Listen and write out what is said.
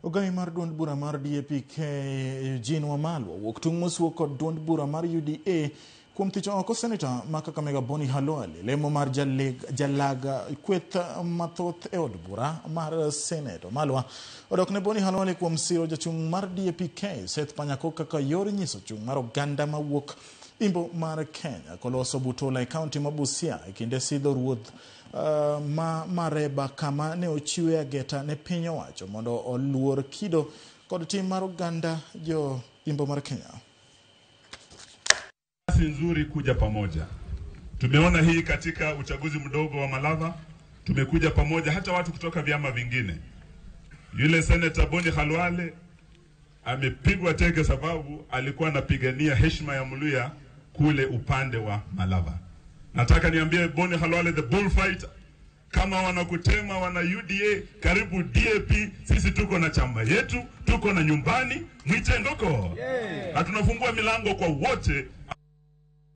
Ogai mar duond bura mar DAP-K Eugene Wamalwa wuok tung' mosuo kod duond bura mar UDA kuom thicho oko seneta ma Kakamega Boni Khalwale. Lemo mar jalag kweth mathoth e od bura mar Senate. Wamalwa odok ne Boni Khalwale kuom siro jachung' mar DAP-K Seth Panyako kaka yor nyiso chung' mar oganda mawuok imbo mar Kenya koloso Butola e kaunti ma Busia e kinde sidho ruoth ma Mareba kama ne ochiwe ageta ne piny owacho mondo oluor kido kod tim mar oganda jo imbo mar Kenya. Nafasi nzuri kuja pamoja. Tumeona hii katika uchaguzi mdogo wa Malava, tumekuja pamoja hata watu kutoka vyama vingine. Yule Senator Boni Khalwale amepigwa teke sababu alikuwa anapigania heshima ya Mluya kule upande wa Malava. Nataka niambie Boni Khalwale, the bullfighter, kama wanakutema wana UDA, karibu DAP, sisi tuko na chama yetu, tuko na nyumbani, mwite ndoko. Na tunafungua milango kwa wote.